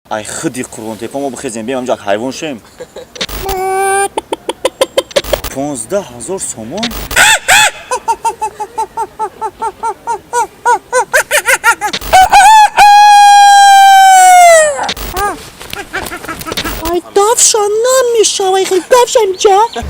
Ай худи Қурбонтепа мо бихезем, бием ҳамҷо, ҳайвон шем. 15 000 сомон. Ай, давша намешавай, хел давша инҷа.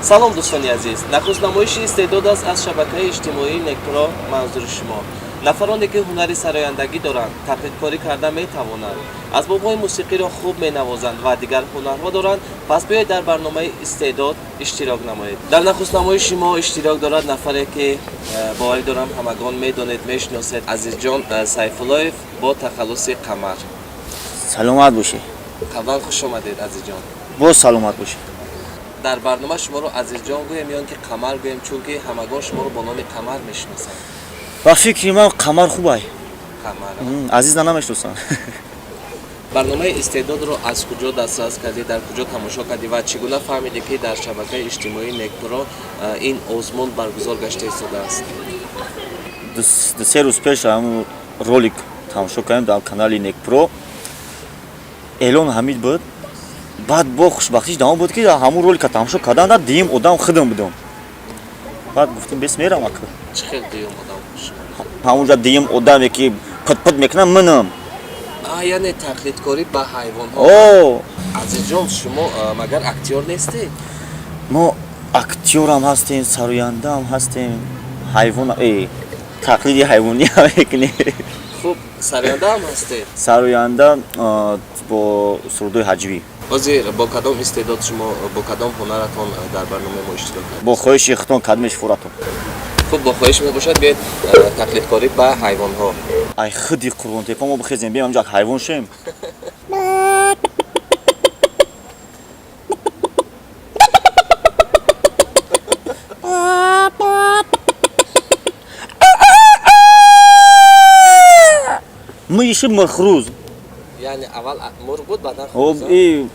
Салом, дӯстони азиз! Нахуст намоиши истеъдод аст аз шабакаи иҷтимоии Некпро. Манзури шумо нафароне, ки ҳунари сарояндагӣ доранд, тақлидкорӣ карда метавонанд, асбобҳои мусиқиро хуб менавозанд ва дигар ҳунарҳо доранд. Пас биёед, дар барномаи истеъдод иштирок намоед. Дар нахуст намоиши мо иштирок дорад нафаре, ки боварӣ дорам, ҳамагон медонед, мешиносед: Азизҷон Сайфуллоев бо тахаллуси Қамар. Саломат бошед. Қаблан хуш омадед, Азизҷон. Боз саломат бошед. Дар барнома шуморо Азизҷон гӯем ё ин ки Қамар гӯем, чунки ҳамагон шуморо бо номи Қамар мешиносанд? Ба фикри ман, Қамар хубай. Қамар. Азиза намешиносам. Барномаи истеъдодро аз куҷо дастрас кардӣ, дар куҷо тамошо кардӣ ва чӣ гуна фаҳмидӣ, ки дар шабакаи иҷтимоии Некпро ин озмун баргузор гашта истодааст? 2-3 рӯз пеш ҳамун ролик тамошо кардем дар канали Некпро, эълон ҳамид буд. Баъд бо хушбахтиш давом буд, ки ҳамун ролика тамошо кардан да дуюм одам худам будам. Баъд гуфтем, бес мерам ака. Чӣ хел дуюм одам шумо? Ҳамунҷа дуюм одаме, ки пут-пут мекунам, манам. А, яъне тақлидкорӣ ба ҳайвонҳо. О. Азизҷон, шумо магар актёр нестед? Мо актёрам ҳастем, сарояндаам ҳастем, ҳайвон тақлиди ҳайвониам мекунем. Хуб, сарояндаам ҳастед? Сароянда бо сурудои ҳаҷвӣ. Ҳозир бо кадом истеъдод шумо, бо кадом ҳунаратон дар барномаи мо иштирок кардед? Бо хоҳиши худтон, кадмеш фуратон? Хуб, бо хоҳиш мебошад, биёед, тақлидкорӣ ба ҳайвонҳо. Ай худи Қурбонтепа мо бихезем, бием ҳамҷо, ҳайвон шем. Мыши мирхӯруз. Яъне аввал мурғ буд, баъдан Об. хурӯза? И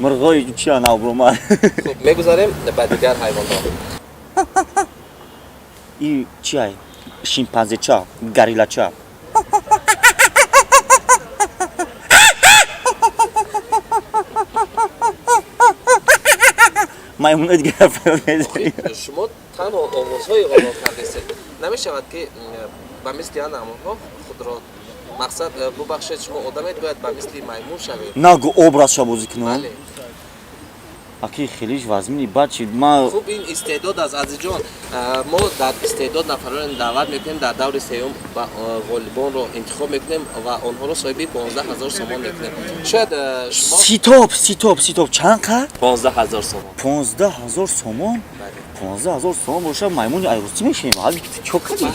мирғои чия навбуромад. Хуб, мегузарем ба дигар ҳайвонҳо. И чиай, шимпанзеча, гориллача. Маймуна дигар. Шумо танҳо овозҳои онро кардесед. Намешавад, ки ба мисли ана ҳамонҳо худро мақсад, бубахшед, шумо одамед, бояд ба мисли маймун шавед. Нагу, образша бозӣ кунам. Бале. Аки, хелиш вазмини бад шид ма. Хуб, ин истеъдод аст, Азизҷон. Мо дар истеъдод нафаронро даъват мекунем, дар даври сеюм ба ғолибонро интихоб мекунем ва онҳоро соҳиби 15 000 сомон мекунем. Шояд шумо Ситоб, ситоб, ситоб, чанд қа? 15 000 сомон. 15 000 сомон? Бале. 15 000 сомон боша, маймуни айрусӣ мешавем. Ҳали чо кардӣ?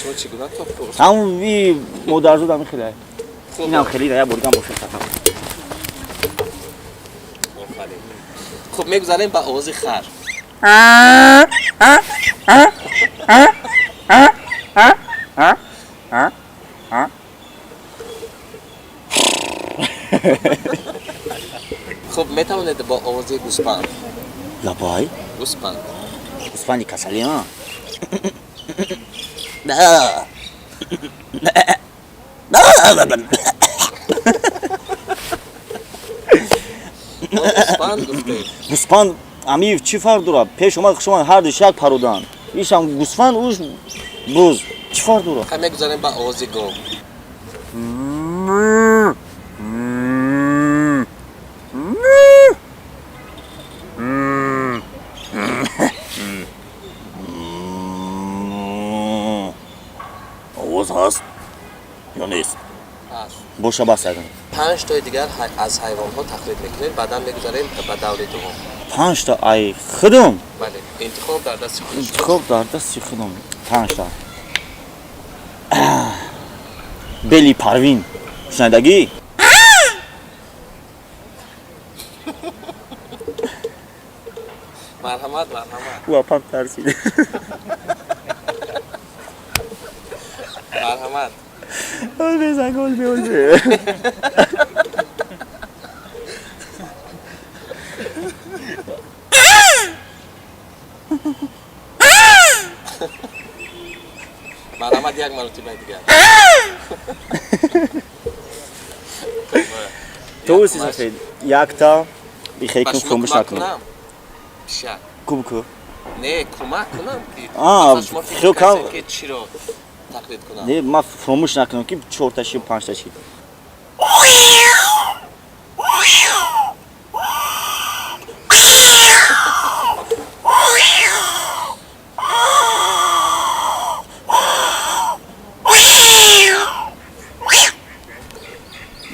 Шумо чӣ гуна топ хӯрд? Ҳамун и модарзод ҳами хеле. Хуб. Инам хеле я боргам боша. Офарин. Хуб, мегузарем ба овози хар. Хуб, метавонед бо овози гӯспанд? Лабай. Гӯспанд. Гӯсфанди касалӣ а. Мо гӯспанд гуфтем. Гӯсфанд ами чӣ фарқ дорад? Пеш омад, хуш омад, ҳар душ як пароданд. Ишам гӯсфанд, уш буз, чӣ фарқ дорад? Ха, мегузарем ба овози гов. Овоз ҳаст ё нест? Ҳаст. Боша, бас яган. Панҷ тои дигар аз ҳайвонҳо тақлид мекунем, баъдан мегузарем ба даври дуввум. Панҷта ай худум? Бале, интихоб дар дасти худи шумо. Интихоб дар дасти худум. Панҷта бели Парвин шунидагӣ? Марҳамат, марҳамат. Ӯ апам тарсид. Марҳамат. Ol be, ol be, ol be. Марҳамат, як маротибаи дигар. Ту сафед, якта ихе Ба кун шумо фурӯмӯш кӯмак накунам. кунам? Пишак. Куб ку. Не, кӯмак кунам ки А, масалан, шумо фикр хел кам- кардед, ки чиро тақлид кунам. Не, ман фурӯмӯш накунам, ки чорта ши, панҷта ши.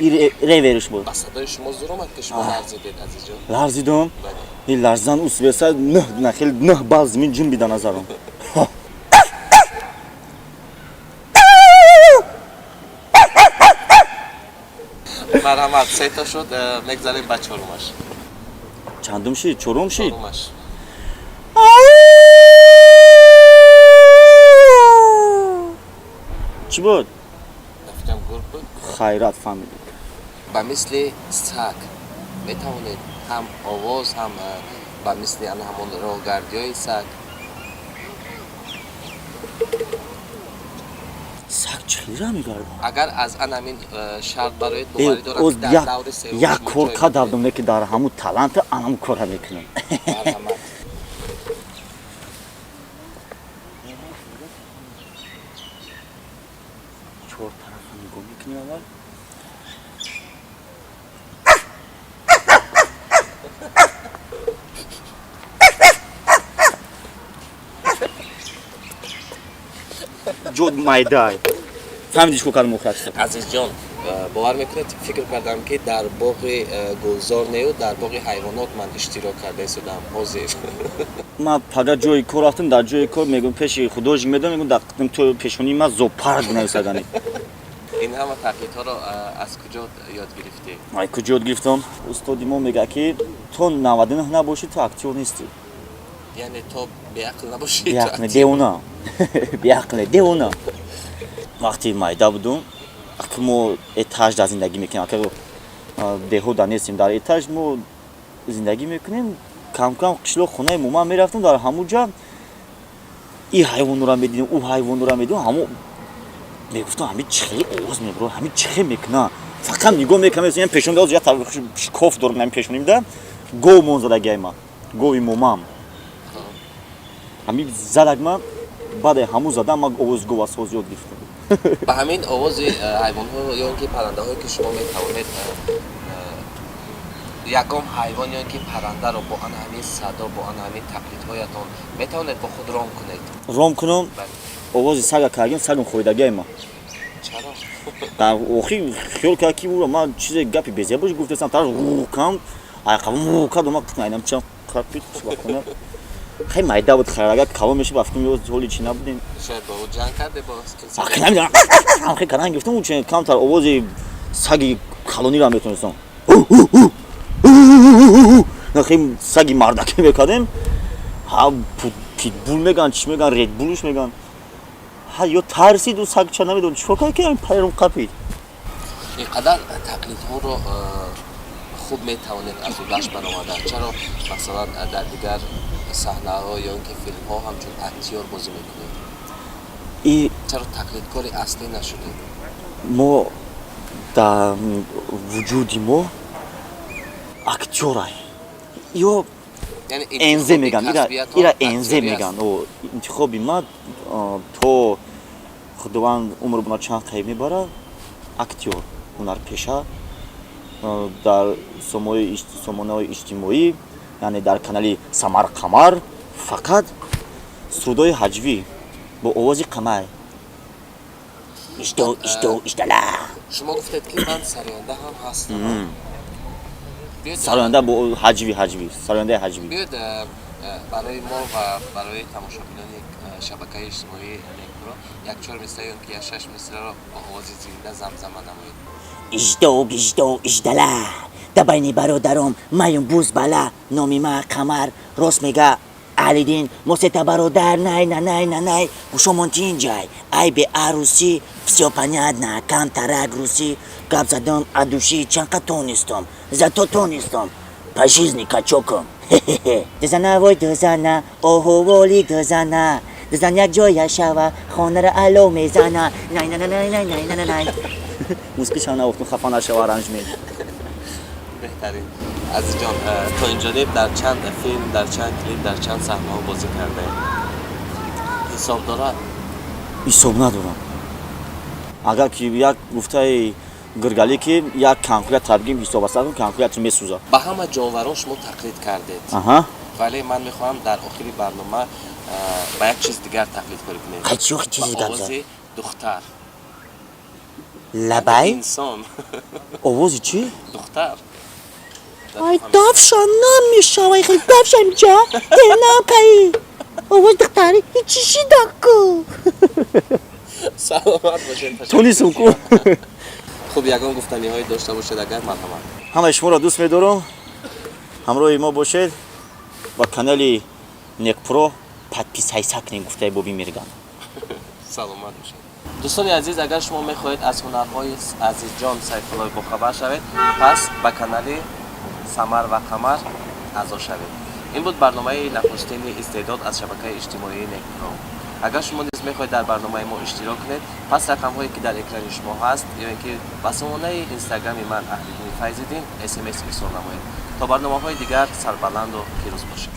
И реверш буд. Ба садои шумо зур омад, ки шумо ларзидед, азизҷон. Ларзидум. Бале. И ларзан усвеса нӯҳ на хел нӯҳ бал зимин ҷунбида назарам. Марҳамат, сета шуд, мегзарем ба чорумаш. Чандум шид? Чорум шид? Чорумаш. Чӣ буд? Нафикрам, гург буд. Хайрат, фаҳмидем. Ба мисли саг метавонед ҳам овоз, ҳам ба мисли ана ҳамон роҳгардиҳои саг? Саг чӣ хел ра мегардад? Агар аз ан ҳамин шарт бароед, боварӣ дорам, Оз ки дар як даври сеюм як шумо кор ҷой кардам, не ки дар ҳамун таланта анам кора мекунам. мегиред. Марҳамат. Чор тарафа нигоҳ мекунем аввал. Ҷо майдай. Фаҳмидӣ, чӣ кор кардам охир? Азизҷон, бовар мекунед, фикр кардам, ки дар боғи гулзор нею, дар боғи ҳайвонот ман иштирок карда истодам ҳозир. Ман пага ҷои кор рафтам, дар ҷои кор мегӯм, пеши художник медам, мегӯм, дар то пешонии ман зоопарк бинависадани. Ин ҳама тақлидҳоро аз куҷо ёд гирифтӣ? Ай куҷо ёд гирифтам? Устоди мо мегӯяд, ки то 99 набошӣ, ту актёр нестӣ. Яъне то беақл набошӣ. Беақле, девона, беақле, девона. Вақти майда будум, ака, мо этаж дар зиндагӣ мекунем, ака, деҳода нестем, дар этаж мо зиндагӣ мекунем. Камкам қишлоқ хонаи моман мерафтем, дар ҳамун ҷа и ҳайвонро медидем, ӯ ҳайвонро медидем, ҳамо мегуфтам, ҳами чӣ хеле овоз мебурад, ҳами чӣ хел мекуна. Фақат нигоҳ мекунам, пешонда як шикоф дорам, ҳами пешонимда гов мон задагиай, ма гови момам ҳами задак. Ма баъде ҳамун задан ма овози говасоз ёд гирифтам. Ба ҳамин овози ҳайвонҳо ё ин ки паррандаҳое, ки шумо метавонед, ягон ҳайвон ё ин ки паррандаро бо ана ҳамин садо, бо ана ҳамин тақлидҳоятон метавонед бо худ ром кунед? Ром кунам? Бале. Овози сага кардем, сагам хоидагиай ма. Чаро? Дар охир хиёл кард, ки ӯро ман чизе гапи безебош гуфтастам, тар кам айқаб кардам, ма айнам чам қапид ба хона. Хай, майда буд, хайр, агар калон мешуд, ба фикрам, ё ҳоли чӣ набудем. Шояд бо ӯ ҷанг карде, бо Ах, намедонам, хел кардан гирифтам, ӯ чен камтар овози саги калониро метонистам. Хел саги мардакӣ мекардем. Ҳа, питбул меган, чӣ меган, редбулш меган. Ҳа, ё тарсид ӯ сагча, намедонам чӣ кор кард, ки пайром қапид. Ин қадар тақлидҳоро хуб метавонед аз ӯдаш баромада, чаро, масалан, дар дигар саҳнаҳо ё ин ки филмҳо ҳамчун актёр бозӣ мекунед? И Чаро тақлидкори аслӣ нашудед? Мо дар вуҷуди мо актёрай ё Яъне энзе интихоби меган, ира касбиятон ира энзе актёрӣ аст. меган. О, интихоби ман, то худованд умр буна чанд қайб мебарад, актёр, ҳунарпеша, дар сомонаҳои иҷтимоӣ, яъне дар канали Самарқамар, фақат сурудҳои ҳаҷвӣ бо овози қамар. Ишто, ишто, иштала. Шумо гуфтед, ки ман сароянда ҳам ҳастам. Биёед, Сароянда бо ҳаҷвӣ, ҳаҷвӣ, сарояндаи ҳаҷвӣ. Биёед, барои мо ва барои тамошобинони шабакаи иҷтимоии Некпро як чор мисра ё ки як шаш мисраро бо овози зинда замзама намоед. Иждо, гиждо, иждала, да байни бародаром маюм буз бала. Номи ма Қамар, рост мега. Аҳлиддин, мо сета бародар, най на най на най, гӯшомон тинҷай, ай бе арӯсӣ, всё понятно, камтарак русӣ гап задам, от души чанқа тонистам, зато тонистам по жизни качокам. Дузана, вой дузана, оҳуволи дузана, дузан як ҷоя шава, хонара ало мезана, най на най най най най най. Мусиқишам навохтум, хафа нашава, аранжмент. Беҳтарин, Азизҷон. То инҷониб дар чанд филм, дар чанд клип, дар чанд саҳнаҳо бозӣ кардаед, ҳисоб дорад? Ҳисоб надорам. Агар ки як гуфтаи гиргалӣ, ки як калькулятор бигим, ҳисоб аст, калькулятор месӯзад. Ба ҳама ҷонварон шумо тақлид кардед, вале ман мехоҳам дар охири барнома ба як чиз дигар тақлидкорӣ кунед. Қай чӣ чизи Ба гап зад? овози духтар. Лабай. Инсон. Овози чӣ? Духтар. Ай, давша намешавай, хел давшам ҷа тенакай, овоз духтари чӣ шидаку? Саломат бошед, ташаккур. Тонистум ку. Хуб, ягон гуфтаниҳое дошта бошед агар, марҳамат. Ҳамаи шуморо дӯст медорам, ҳамроҳи мо бошед ва канали Некпро подписаться кунед, гуфтаи Боби Мирган. Саломат бошед. Дӯстони азиз, агар шумо мехоҳед аз ҳунарҳои Азизҷон Сайфуллоев бохабар шавед, пас ба канали Самар ва Қамар аъзо шавед. Ин буд барномаи нахустини истеъдод аз шабакаи иҷтимоии Некпро. Агар шумо низ мехоҳед дар барномаи мо иштирок кунед, пас рақамҳое ки дар экрани шумо ҳаст ё ин ки ба сомонаи Инстаграми ман, Аҳлиддини Файзиддин, СМС ирсол намоед. То барномаҳои дигар сарбаланду пирӯз бошед.